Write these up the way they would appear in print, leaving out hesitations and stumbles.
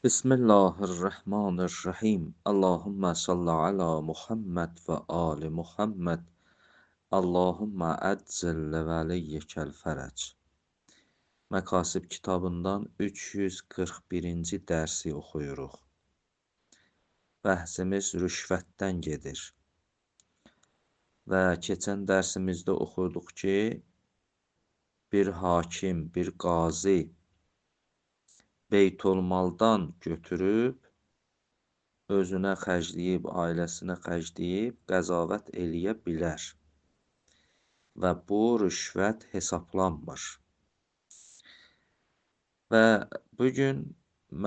Bismillahirrahmanirrahim. Allahümme salli ala Muhammed və ali Muhammed. Allahümme əccil li vəliyyikəl fərəc. Məkasib kitabından 341-ci dərsi oxuyuruq. Bəhsimiz rüşvətdən gedir. Və keçən dərsimizdə oxuduq ki, bir hakim, bir qazi Beytulmaldan götürüb, özünə xərcləyib, ailəsinə xərcləyib, qəzavət eləyə bilər. Və bu rüşvət hesablanmır. Və bugün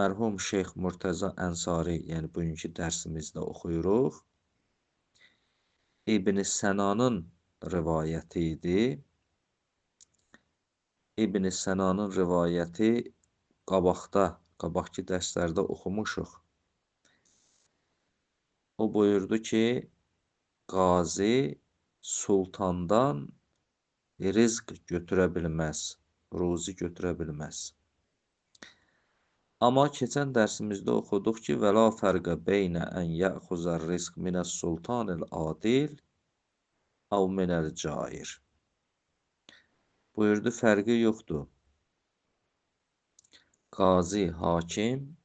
mərhum Şeyx Murtəza Ənsari, yəni bugünkü dərsimizdə oxuyuruq. İbn Sənanın rivayəti idi. İbn Sənanın rivayəti qabaqki dərslərdə oxumuşuq. O buyurdu ki, qazi sultandan rizq götürə bilməz, ruzi götürə bilməz. Amma keçən dərsimizdə oxuduq ki, vəla fərqə beynə ən yəxuzər rizq minəs sultanil adil əv minəl cair. Buyurdu, fərqi yoxdur. Qazi, hakim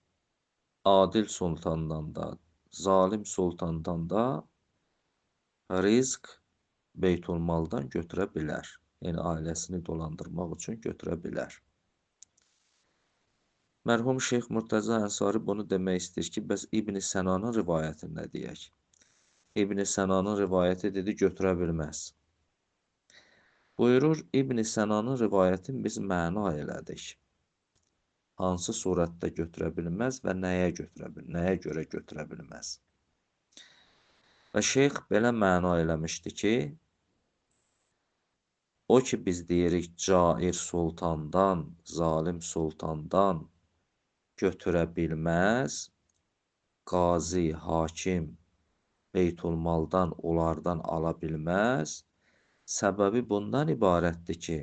adil sultandan da, zalim sultandan da rizq Beytulmaldan götürə bilər. Yəni, ailəsini dolandırmaq üçün götürə bilər. Mərhum Şeyx Murtəza Ənsari bunu demək istəyir ki, bəs İbn Sənanın rivayətini nə deyək? İbn Sənanın rivayəti dedi, götürə bilməz. Buyurur, İbn Sənanın rivayətini biz məna elədik. Hansı surətdə götürə bilməz və nəyə görə götürə bilməz? Və şeyx belə məna eləmişdi ki, o ki biz deyirik cair sultandan, zalim sultandan götürə bilməz, qazi, hakim, Beytulmaldan, onlardan ala bilməz. Səbəbi bundan ibarətdir ki,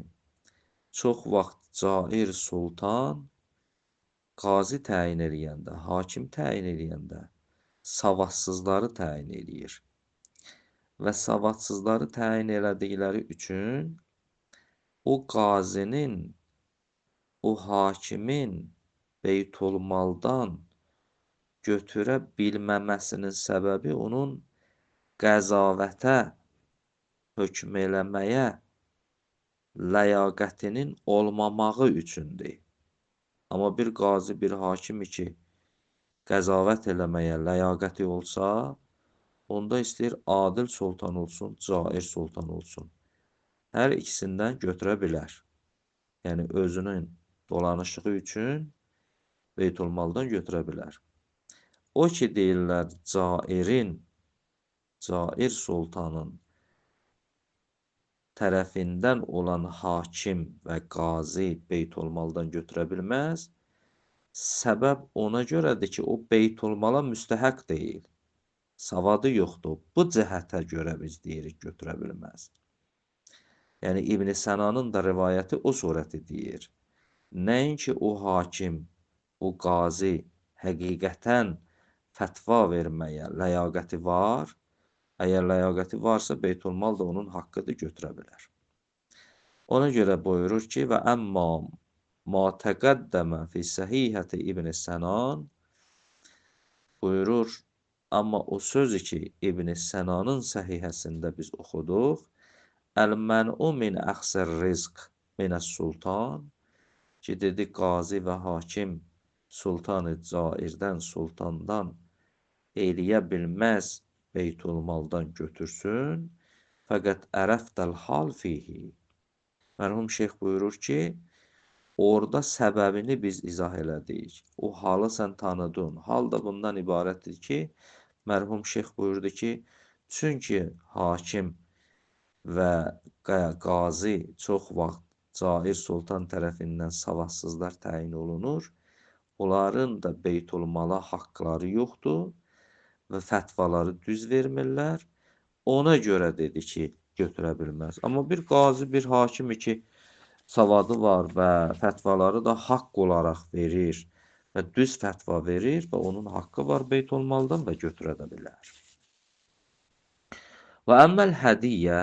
çox vaxt cair sultan qazi təyin eləyəndə, hakim təyin eləyəndə savadsızları təyin eləyir. Və savadsızları təyin elədikləri üçün o qazinin, o hakimin Beytulmaldan götürə bilməməsinin səbəbi onun qəzavətə, hökm eləməyə ləyaqətinin olmamağı üçündür. Amma bir qazi, bir hakim ki, qəzavət eləməyə ləyaqəti olsa, onda istəyir adil sultan olsun, cair sultan olsun. Hər ikisindən götürə bilər. Yəni, özünün dolanışığı üçün Beytulmaldan götürə bilər. O ki, deyirlər, cairin, cair sultanın tərəfindən olan hakim və qazi Beytulmaldan götürə bilməz. Səbəb ona görədir ki, o Beytulmala müstəhəq deyil. Savadı yoxdur. Bu cəhətə görə biz deyirik, götürə bilməz. Yəni, İbn Sənanın da rivayəti o surəti deyir. Nəinki o hakim, o qazi həqiqətən fətva verməyə ləyaqəti var. Əgər ləyaqəti varsa, Beytulmal da onun haqqıdır, götürə bilər. Ona görə buyurur ki, və əmma ma təqəddəmə fi səhihəti İbn Sənan buyurur, amma o sözü ki, İbn Sənanın səhihəsində biz oxuduq, əl-mən'u min əxsər rizq minəs sultan, ki, dedi, qazi və hakim sultan-ı cairdən, sultandan eləyə bilməz, Beytulmaldan götürsün, fəqət ərəftəl hal fihi. Mərhum şeyx buyurur ki, orada səbəbini biz izah elədik. O halı sən tanıdın. Hal da bundan ibarətdir ki, mərhum şeyx buyurdu ki, çünki hakim və qazi çox vaxt cair sultan tərəfindən savadsızlar təyin olunur. Onların da Beytulmala haqqları yoxdur və fətvaları düz vermirlər. Ona görə dedi ki, götürə bilməz. Amma bir qazi, bir hakim ki, savadı var və fətvaları da haqq olaraq verir Və düz fətva verir və onun haqqı var Beytülmaldan və götürə də bilər. Və əmməl hədiyyə,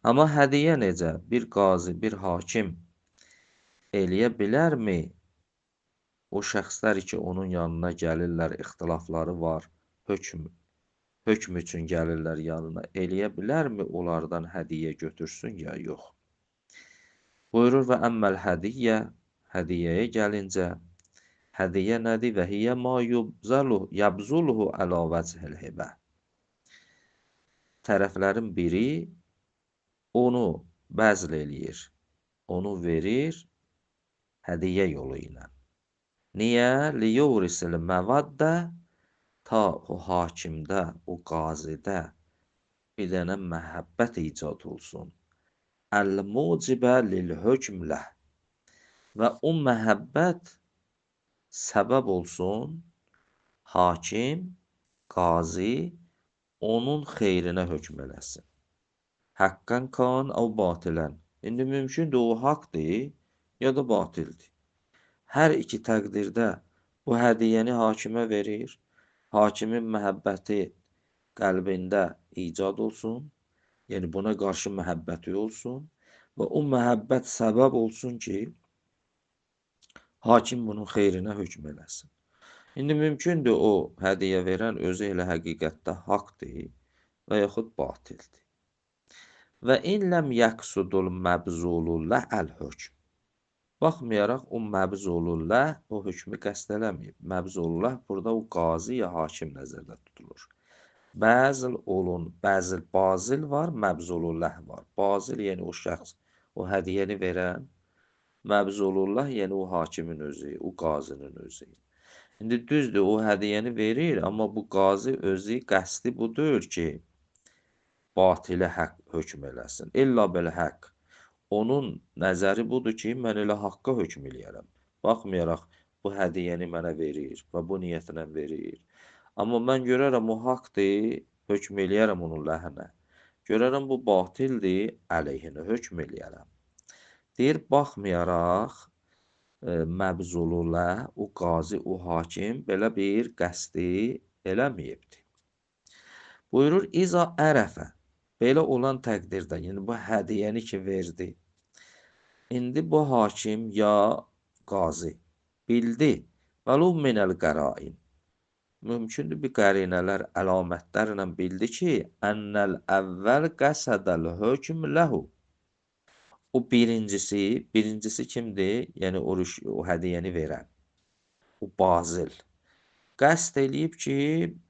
amma hədiyyə necə? Bir qazi, bir hakim eləyə bilərmi? O şəxslər ki, onun yanına gəlirlər, ixtilafları var, hökm üçün gəlirlər yanına, eləyə bilərmi onlardan hədiyyə götürsün ya yox? Buyurur və əmməl hədiyyə, hədiyyəyə gəlincə, hədiyyə nədir? Və hiyyə ma yabzuluhu əla vəchil hibə. Tərəflərin biri onu bəzl eləyir, onu verir hədiyyə yolu ilə. Niyə? Liyurisil məvaddə, ta o hakimdə, o qazidə bir dənə məhəbbət icad olsun. Əl-mucibə lil-hökm ləh. Və o məhəbbət səbəb olsun, hakim, qazi onun xeyrinə hökm eləsin. Həqqən kan əv batilən. İndi mümkündür o haqdır ya da batildir. Hər iki təqdirdə bu hədiyyəni hakimə verir, hakimin məhəbbəti qəlbində icad olsun, yəni buna qarşı məhəbbəti olsun və o məhəbbət səbəb olsun ki, hakim bunun xeyrinə hökm eləsin. İndi mümkündür o hədiyyə verən özü elə həqiqətdə haqdır və yaxud batildir. Və in ləm yəqsudul məbzulu ləh əl-hökm. Baxmayaraq o məbzulu ləh o hökmü qəsd eləməyib. Məbzulu ləh burada o qazi ya hakim nəzərdə tutulur. Bəzil olun, bəzil, bazil var, məbzulu ləh var. Bazil yəni o şəxs, o hədiyyəni verən, məbzulu ləh yəni o hakimin özü, o qazinin özü. İndi düzdür, o hədiyyəni verir, amma bu qazi özü qəsdi bu deyil ki, batilə həq hökm eləsin. İlla belə həq. Onun nəzəri budur ki, mən elə haqqa hökm eləyərəm. Baxmayaraq, bu hədiyyəni mənə verir və bu niyyətlə verir. Amma mən görərəm o haqdır, hökm eləyərəm onun ləhənə. Görərəm bu batildir, əleyhinə hökm eləyərəm. Deyir, baxmayaraq, məbzululə, o qazi, o hakim belə bir qəsdi eləməyibdir. Buyurur, İza ərəfə, belə olan təqdirdə, yəni bu hədiyyəni ki verdi, indi bu hakim ya qazi bildi, vəluv minəl qərain, mümkündür bir qərinələr, əlamətlərlə bildi ki, ənəl əvvəl qəsədəl hökm ləhu. O birincisi, birincisi kimdir? Yəni o hədiyyəni verən, o bazil. Qəsd eləyib ki,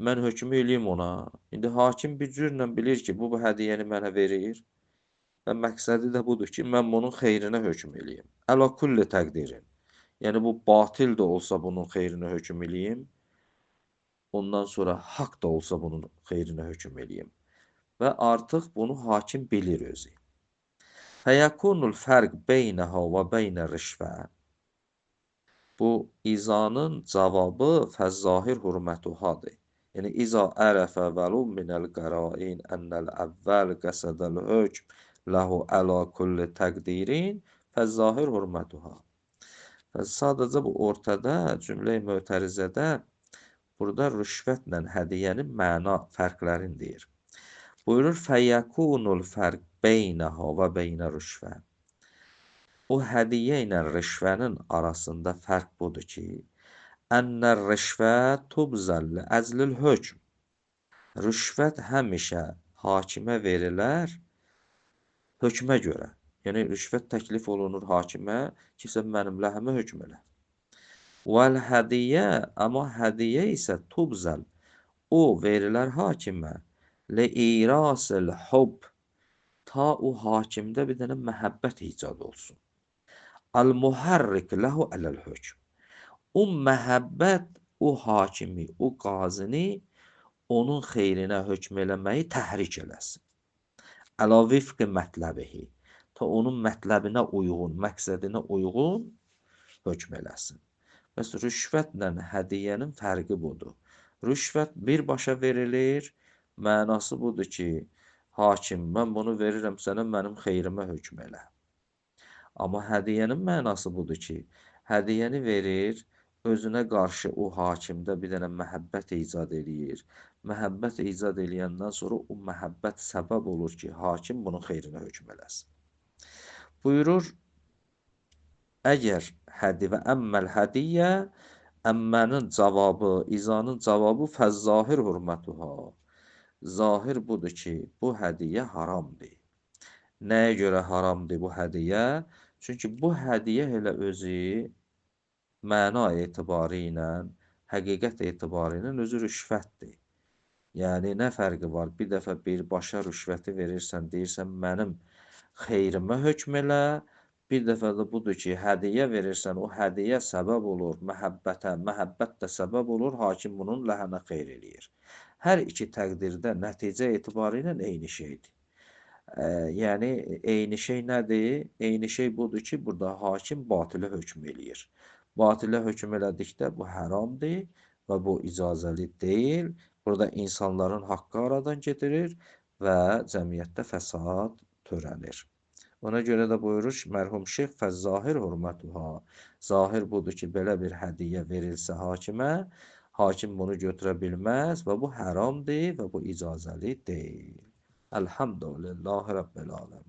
mən hökmü eləyim ona. İndi hakim bir cürlə bilir ki, bu hədiyyəni mənə verir və məqsədi də budur ki, mən bunun xeyrinə hökm eləyim. Əla kulli təqdirin. Yəni bu batil də olsa bunun xeyrinə hökm eləyim, ondan sonra haqq da olsa bunun xeyrinə hökm eləyim. Və artıq bunu hakim bilir özü. Fəyəkunul fərq beynəhə və beynə rişvə. Bu izanın cavabı fəzzahir hurmətuhadır. Yəni iza ərəfə vəlu minəl qərain ənəl əvvəl qəsədəl hökm ləhu əla kulli təqdirin fəzzahir hurmətuha. Sadəcə bu ortada cümlə-i mötərizədə burada rüşvətlə hədiyyənin məna fərqlərini deyir. Buyurur, fəyəkunul fərq beynəhə və beynə rüşvə. O hədiyyə ilə rüşvənin arasında fərq budur ki, ənər rüşvə tubzəlli əzlil hökm. Rüşvət həmişə hakimə verilər hökmə görə. Yəni, rüşvət təklif olunur hakimə ki, sən mənim ləhəmə hökm elə. Vəl hədiyyə, amma hədiyyə isə tubzəl. O verilər hakimə li irasil hub, ta o hakimdə bir dənə məhəbbət icad olsun. Əl-muhərrik ləhu ələl hökm. O məhəbbət o hakimi, o qazini onun xeyrinə hökm eləməyi təhrik eləsin. Əla vifqi mətləbihi. Ta onun mətləbinə uyğun, məqsədinə uyğun hökm eləsin. Bəs rüşvətlə hədiyyənin fərqi budur. Rüşvət birbaşa verilir, mənası budur ki, hakim, mən bunu verirəm sənə, mənim xeyrimə hökm elə. Amma hədiyyənin mənası budur ki, hədiyyəni verir, Özünə qarşı o hakimdə bir dənə məhəbbət icad eləyir. Məhəbbət icad eləyəndən sonra o məhəbbət səbəb olur ki, hakim bunun xeyrinə hökm eləsin. Buyurur, əgər hədi və əmməl hədiyyə, əmmənin cavabı, izanın cavabı fəzzahir hurmətuha. Zahir budur ki, bu hədiyyə haramdır. Nəyə görə haramdır bu hədiyyə? Çünki bu hədiyyə elə özü məna etibarı ilə, həqiqət etibarı ilə özü rüşvətdir. Yəni, nə fərqi var? Bir dəfə birbaşa rüşvəti verirsən, deyirsən, mənim xeyrimə hökm elə. Bir dəfə də budur ki, hədiyyə verirsən, o hədiyyə səbəb olur məhəbbətə, məhəbbət də səbəb olur, hakim bunun ləhənə xeyr eləyir. Hər iki təqdirdə nəticə etibarı ilə eyni şeydir. Yəni, eyni şey nədir? Eyni şey budur ki, burada hakim batilə hökm eləyir. Batilə hökm elədikdə bu həramdır və bu icazəli deyil. Burada insanların haqqı aradan gedirir və cəmiyyətdə fəsad törənir. Ona görə də buyurur mərhum şeyx, fəzzahir hurmətuha. Zahir budur ki, belə bir hədiyyə verilsə hakimə, hakim bunu götürə bilməz və bu həramdır və bu icazəli deyil. Elhamdülillahi Rabbil alemin.